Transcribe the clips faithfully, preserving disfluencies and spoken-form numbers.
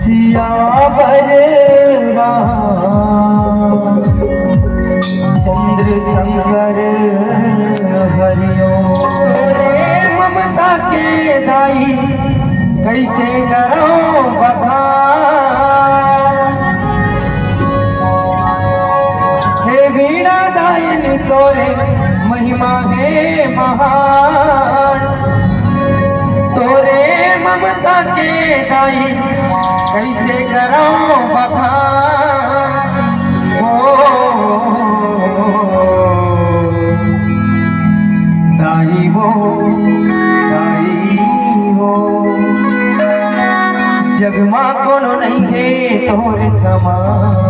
सियावर राम चंद्र शंकर हरिओ। रे ममता के दाई कइसे करौं बखान। हे वीणा दायन तोरे महिमा हे महान। तोरे ममता के दाई कइसे करौं बखान। ओ दाई वो, दाई वो, जग मा कोनो नइ हे तोर समान।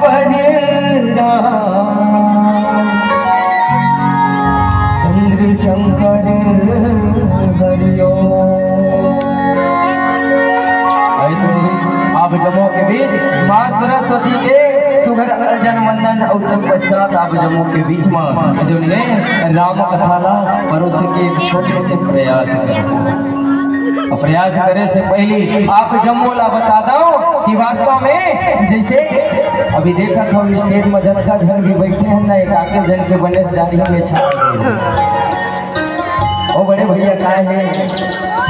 हरे राम, चंद्र शंकर हरिओ। आए तो आप जम्मो के बीच माँ सरस्वती के सुघर अर्जन वंदन अउ तत्पश्चात आप जम्मो के बीच में जो ने राम कथा ला परोसे के एक छोटे से प्रयास करो। प्रयास करे से पहले आप जम्मो ला बता दो कि वास्तव में जैसे अभी देखत हो stage में जतका झन भी बैठे हैं ना, एक आके झन के बने दाढ़ी में छा गए। ओ बड़े भैया का है,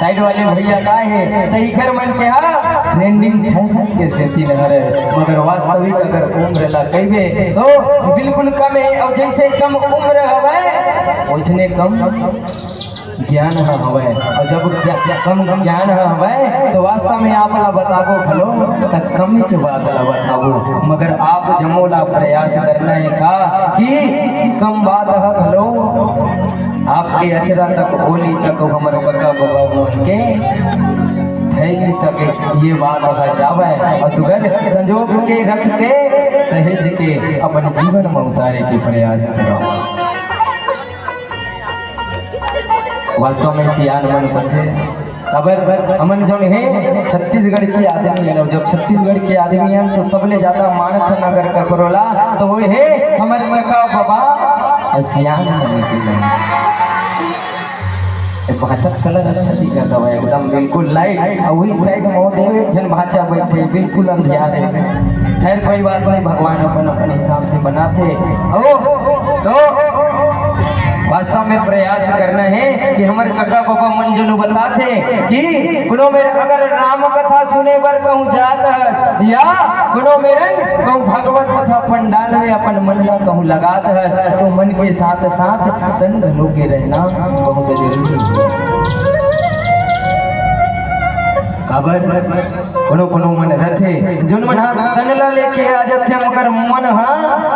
side वाले भैया का है, तो इकर मन के हा trending fashion के सेती न हरे, मगर वास्तविक अगर उम्र ला कहिबे तो बिल्कुल कम है। और जैसे कम उम्र हवे वैसने कम ज्ञान ह हवय। अउ जब ज्ञा-, कम ज्ञान ह हवय, तो वास्तव में आप ला बताबो घलो, त कमेच बात ला बताबो, मगर आप जम्मो ला प्रयास करना हे का कि कम बात ह घलो, आपके अचरा तक, ओली तक, हमर कका बबा मन के थैली तक ये बात ह जावय। अउ सुगंध संजोग के रख के, सहेज के अपन जीवन में उतारे के प्रयास करो। वास्तव में सियान मन कथे, काबर हमन जौन हे छत्तीसगढ़ के आदमी हे, जब छत्तीसगढ़ के आदमी हे तो सबले ज्यादा मानथन अगर ककरो ला तो वो हे हमर कका बबा अउ सियान मन के। ए भाषा colour अच्छा दिखत हवय, एकदम बिल्कुल light। अउ वही side में वो दे एक झन भाषा बैठे, बिल्कुल अंधियार हे। खैर, कोई बात नहीं, भगवान अपन, अपन हिसाब से बनाथे। ओ, तो वास्तव में प्रयास करना हे कि हमर कका बबा मन जनु बताथे कि कोनो मेर अगर राम कथा सुने बर कहूँ जात हस या कोनो मेरन कहूँ भगवत कथा पंडाल में अपन मन ला कहूँ लगात हस, तो मन के साथ साथ तन घलो के रहना बहुत जरूरी हे। काबर कोनो कोनो मन रथे, जोन मन ह तन ला लेके आ जाथे, मगर मन ह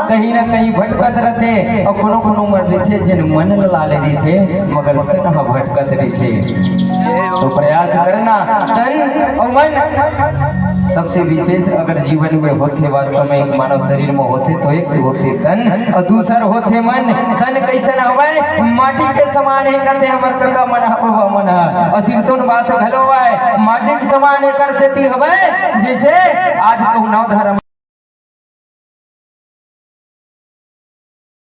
कहीं ना कहीं भटकत रथे, अउ कोनो कोनो मन रथे, जेन मन ला ले रथे, मगर तन ह भटकत रथे। तो प्रयास करना, तन अउ मन सबसे विशेष अगर जीवन में होथे, वास्तव में एक मानव शरीर में होथे, तो एक तो होथे तन अउ दूसर होथे मन। तन कैसन हवय? माटी के समान हे, कथे हमर कका मन ह, बबा मन ह। अउ सिरतोन बात घलो आय, माटी के समान एकर सेती हवय, जैसे आज कहूँ नव धर्म